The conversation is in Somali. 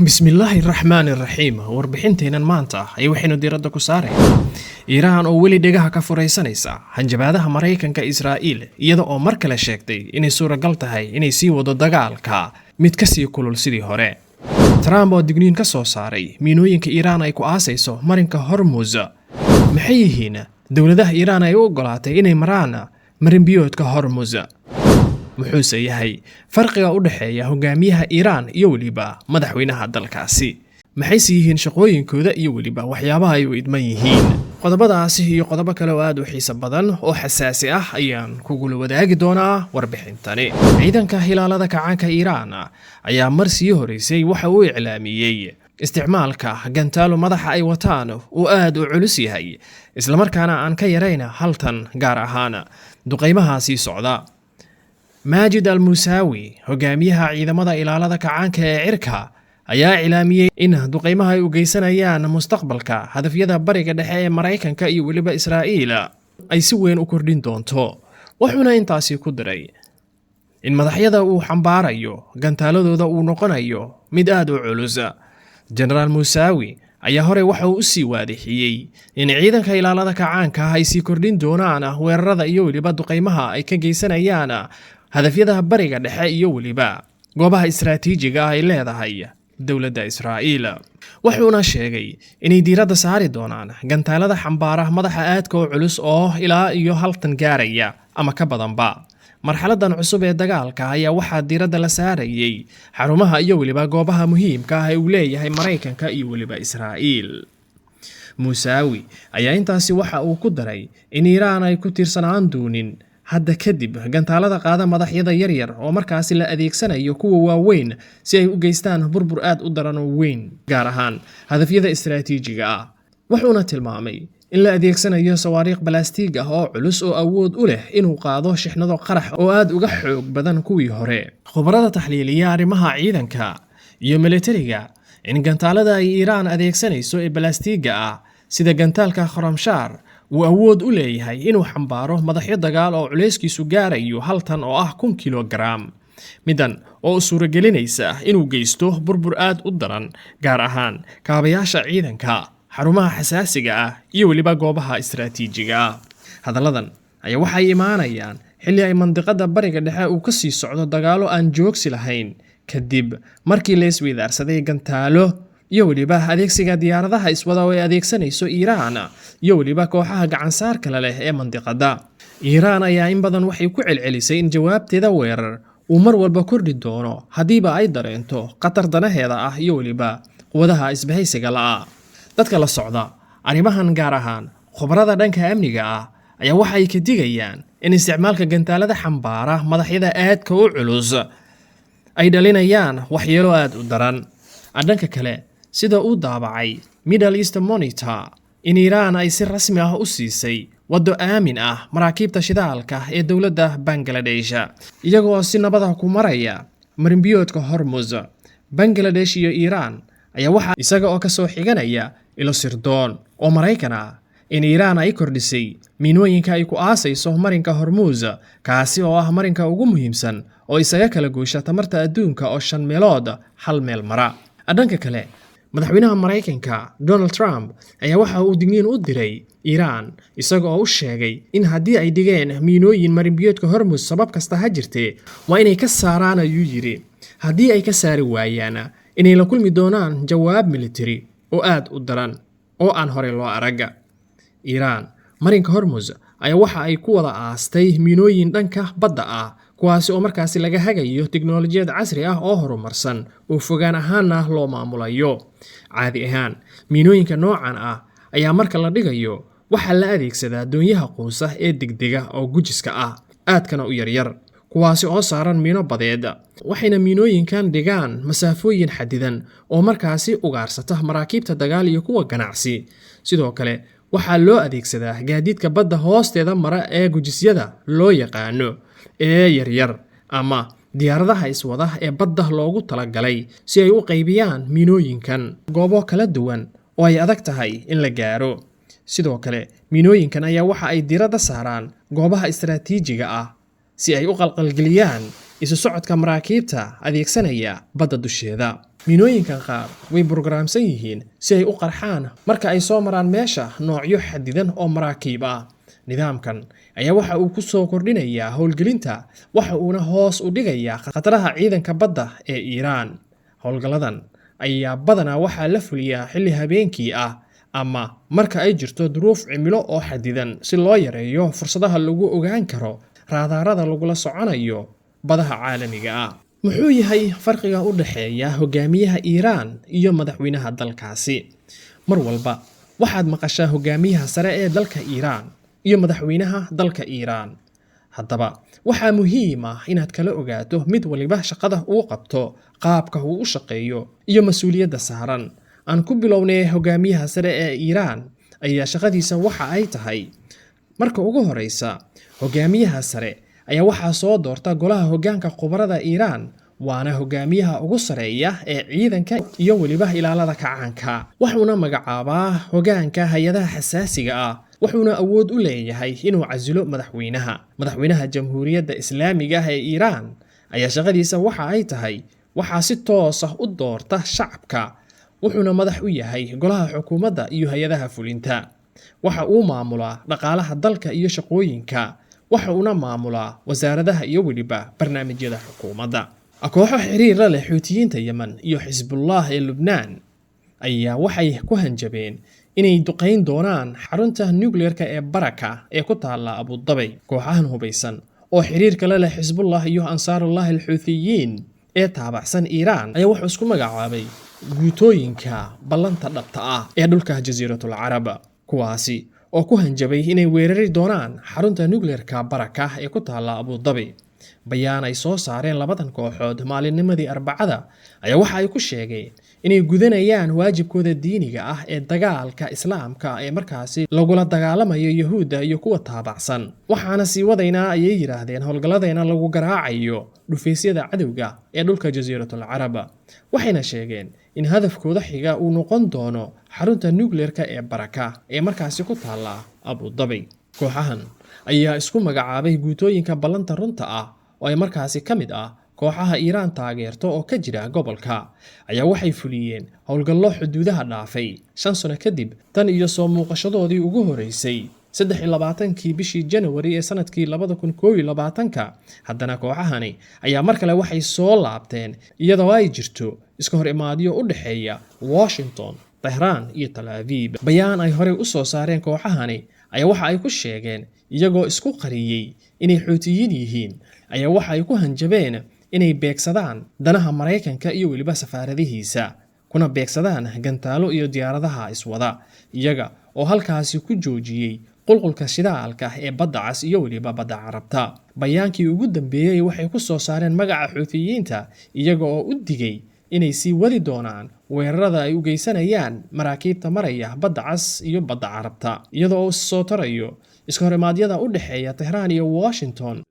Bismillaahi raxmaani raxiim. Warbixinteennan maanta ay waxaynu diiradda ku saaraynaa Iiraan oo weli dhegaha ka furaysanaysa hanjabaadaha Maraykanka Israa'iil, iyada oo mar kale sheegtay inay suuragal tahay inay sii wado dagaalka mid ka sii kulul sidii hore. Trump oo digniin ka soo saaray miinooyinka Iiraan ay ku aasayso marinka Hormuz. Maxay yihiin dowladaha Iiraan ay u oggolaatay inay maraan marinbiyoodka Hormuz? Muxuuse yahay farqiga u dhexeeya hogaamiyaha Iiraan iyo weliba madaxweynaha dalkaasi? Maxayse yihiin shaqooyinkooda iyo weliba waxyaabaha ay u idman yihiin? Qodobadaasi iyo qodobo kale oo aad u xiiso badan oo xasaasi ah ayaan kugula wadaagi doonaa warbixintani. Ciidanka Ilaalada Kacaanka Iiraan ayaa mar sii horeysay waxa uu iclaamiyey isticmaalka gantaalo madaxa ay wataan uu aad u culus yahay, islamarkaana aan ka yarayn 1 tan, gaar ahaan duqaymaha sii socda. Maajid al Musaawi, hogaamiyaha ciidamada Ilaalada Kacaanka ee cirka, ayaa iclaamiyey in duqaymaha ay u geysanayaan mustaqbalka hadafyada Bariga Dhexe ee Maraykanka iyo weliba Israa'iil ay si weyn u kordhin doonto. Wuxuuna intaasi ku diray in madaxyada uu xambaarayo gantaaladooda uu noqonayo mid aad u culus. Jenaraal Musaawi ayaa horey waxa uu u sii waadixiyey in ciidanka Ilaalada Kacaanka ay sii kordhin doonaan weerarada iyo weliba duqaymaha ay ka geysanayaan hadafyada Bariga Dhexe iyo weliba goobaha istaraatiijiga ah ay leedahay dowladda Israa'iil. Wuxuuna sheegay inay diiradda saari doonaan gantaalada xambaara madaxa aadka u culus oo ilaa iyo 1 tan gaaraya ama ka badanba. Marxaladan cusub ee dagaalka ayaa waxaa diiradda la saarayey xarumaha iyo weliba goobaha muhiimka ah ee uu leeyahay Maraykanka iyo weliba Israa'iil. Musaawi ayaa intaasi waxa uu ku daray in Iiraan ay ku tiirsanaan doonin hadda kadib gantaalada qaada madaxyada yaryar oo markaasi la adeegsanayo kuwa waaweyn si ay u geystaan burbur aad u daran oo weyn, gaar ahaan hadafyada istaraatiijiga ah. Wuxuuna tilmaamay in la adeegsanayo sawaariikh balastiig ah oo culus oo awood u leh inuu qaado shixnado qarax oo aad uga xoog badan kuwii hore. Khubarada taxliiliya arrimaha ciidanka iyo militariga in gantaalada ay Iiraan adeegsanayso ee balastiigga ah, sida gantaalka Khoramshaar, uu awood u leeyahay inuu xambaaro madaxyo dagaal oo culayskiisu gaarayo 1 tan oo ah 1000 kilogaram, midan oo u suuragelinaysa inuu geysto burbur aad u daran, gaar ahaan kaabayaasha ciidanka, xarumaha xasaasiga ah iyo weliba goobaha istaraatiijiga ah. Hadalladan ayaa waxay imaanayaan xilli ay mandiqada Bariga Dhexe uu ka sii socdo dagaallo aan joogsi lahayn, kadib markii la isweydaarsaday gantaalo iyo weliba adeegsiga diyaaradaha iswada oo ay adeegsanayso Iiraan iyo weliba kooxaha gacansaar kale leh ee mandiqada. Iiraan ayaa in badan waxay ku celcelisay in jawaabteeda weerar uu mar walba kordhi doono haddiiba ay dareento khatar danaheeda ah iyo weliba quwadaha isbahaysiga la'a. Dadka la socda arrimahan, gaar ahaan khubarada dhanka amniga ah, ayaa waxa ay ka digayaan in isticmaalka gantaalada xambaara madaxyada aadka u culus ay dhalinayaan waxyeelo aad u daran. Dhanka kale, sida uu daabacay Middle East Monitor, in Iiraan ay si rasmi ah u siisay waddo aamin ah maraakiibta shidaalka ee dowladda Bangaladesh, iyagoo si nabada ku maraya marinbiyoodka Hormuz. Bangaladesh iyo Iiraan ayaa waxaa isaga oo kasoo xiganaya ilo sirdoon oo Maraykan ah in Iiraan ay kordhisay miinooyinka ay ku aasayso marinka Hormuus, kaasi oo ah marinka ugu muhiimsan oo isaga kala goysha tamarta adduunka oo shan meelood hal meel mara. Dhanka kale, madaxweynaha Maraykanka Donald Trump ayaa waxa uu digniin u diray Iiraan, isaga oo u sheegay in haddii ay dhigeen miinooyin marinbiyoodka Hormus, sabab kasta ha jirtee waa inay ka saaraan, ayuu yidhi. Haddii ay ka saari waayaan, inay la kulmi doonaan jawaab militari oo aad u daran oo aan horey loo arag. Iiraan marinka Hormus ayaa waxa ay ku wada aastay miinooyin dhanka badda ah, kuwaasi oo markaasi laga hagayo tiknoolajiyad casri ah oo horumarsan oo fogaan ahaanna loo maamulayo. Caadi ahaan, miinooyinka noocan ah ayaa marka la dhigayo waxaa la adeegsadaa doonyaha quusa ee degdega oo gujiska ah, aadkana u yaryar, kuwaasi oo saaran miino badeed. Waxayna miinooyinkan dhigaan masaafooyin xadidan oo markaasi ugaarsata maraakiibta dagaal iyo kuwa ganacsi. Sidoo kale waxaa loo adeegsadaa gaadiidka badda hoosteeda mara ee gujisyada loo yaqaano ee yaryar ama diyaaradaha iswada ee badda loogu talagalay, si ay u qaybiyaan miinooyinkan goobo kala duwan oo ay adag tahay in la gaaro. Sidoo kale, miinooyinkan ayaa waxa ay diiradda saaraan goobaha istaraatiijiga ah si ay u qalqalgeliyaan isu socodka maraakiibta adeegsanaya badda dusheeda. Miinooyinkan qaar way brograamsan yihiin si ay u qarxaan marka ay soo maraan meesha noocyo xadidan oo maraakiib ah. Nidaamkan ayaa waxa uu ku soo kordhinayaa howlgelinta, waxa uuna hoos u dhigayaa khataraha ciidanka badda ee Iiraan. Howlgalladan ayaa badanaa waxaa la fuliyaa xilli habeenkii ah ama marka ay jirto duruuf cimilo oo xadidan, si loo yareeyo fursadaha lagu ogaan karo raadaarada lagula soconayo badaha caalamiga ah. Muxuu yahay farqiga u dhexeeya hogaamiyaha Iiraan iyo madaxweynaha dalkaasi? Mar walba waxaad maqashaa hogaamiyaha sare ee dalka Iiraan iyo madaxweynaha dalka Iiraan. Haddaba waxaa muhiim ah inaad kala ogaato mid waliba shaqada uu qabto, qaabka uu u shaqeeyo iyo mas-uuliyadda saaran. Aan ku bilownay hogaamiyaha sare ee Iiraan ayaa shaqadiisa waxa ay tahay: marka ugu horeysa, hogaamiyaha sare ayaa waxaa soo doorta golaha hoggaanka khubarada Iiraan, waana hogaamiyaha ugu sareeya ee ciidanka iyo weliba ilaalada kacaanka. Wuxuuna magacaabaa hoggaanka hay-adaha xasaasiga ah, wuxuuna awood u leeyahay inuu casilo madaxweynaha. Madaxweynaha Jamhuuriyadda Islaamiga ah ee Iiraan ayaa shaqadiisa waxa ay tahay: waxaa si toos ah u doorta shacabka, wuxuuna madax u yahay golaha xukuumadda iyo hay-adaha fulinta. Waxa uu maamulaa dhaqaalaha dalka iyo shaqooyinka, waxa uuna maamulaa wasaaradaha iyo weliba barnaamijyada xukuumadda. Kooxo xiriir la leh Xuutiyiinta Yemen iyo Xisbullah ee Lubnaan ayaa waxay ku hanjabeen inay duqayn doonaan xarunta nuclearka ee Baraka ee ku taala Abu Dhabi. Kooxahan hubaysan oo xiriirka la leh Xisbullah iyo Ansaarullah Alxuuthiyiin ee taabacsan Iiraan ayaa wuxuu isku magacaabay Guutooyinka Ballanta Dhabta ah ee dhulka Jasiiratul Carab, kuwaasi oo ku hanjabay inay weerari doonaan xarunta nuclearka Baraka ee ku taala Abu Dhabi. Bayaan ay soo saareen labadan kooxood maalinnimadii Arbacada ayaa waxa ay ku sheegeen inay gudanayaan waajibkooda diiniga ah ee dagaalka Islaamka ee markaasi lagula dagaalamayo Yahuudda iyo kuwa taabacsan. "Waxaana sii wadaynaa," ayay yidhaahdeen, "howlgalladeena lagu garaacayo dhufaysyada cadowga ee dhulka Jasiiratul Carab." Waxayna sheegeen in hadafkooda xiga uu noqon doono xarunta nuclearka ee Baraka ee markaasi ku taala Abu Dhabi. Kooxahan ayaa isku magacaabay Guutooyinka Ballanta Runta ah, oo ay markaasi ka mid ah kooxaha Iiraan taageerto oo ka jira gobolka, ayaa waxay fuliyeen howlgallo xuduudaha dhaafay 5 sano kadib tan iyo soo muuqashadoodii ugu horeysay 23-kii bishii Janawari ee sanadkii 2021-ka. Haddana kooxahani ayaa mar kale waxay soo laabteen iyadoo ay jirto iska hor imaadyo u dhexeeya Washington, Tehraan iyo Tal Aviib. Bayaan ay horey u soo saareen kooxahani ayaa waxa ay ku sheegeen, iyagoo isku qariyey inay Xuutiyiin yihiin, ayaa waxa ay ku hanjabeen inay beegsadaan danaha Maraykanka iyo weliba safaaradihiisa, kuna beegsadaan gantaalo iyo diyaaradaha iswada, iyaga oo halkaasi ku joojiyey qulqulka shidaalka ee Badda Cas iyo weliba Badda Carabta. Bayaankii ugu dambeeyey waxay ku soo saareen magaca Xuutiyiinta, iyaga oo u digay inay sii wadi doonaan weerarada ay u geysanayaan maraakiibta maraya Badda Cas iyo Badda Carabta, iyadoo uu soo tarayo iska horimaadyada u dhexeeya Tehraan iyo Washington.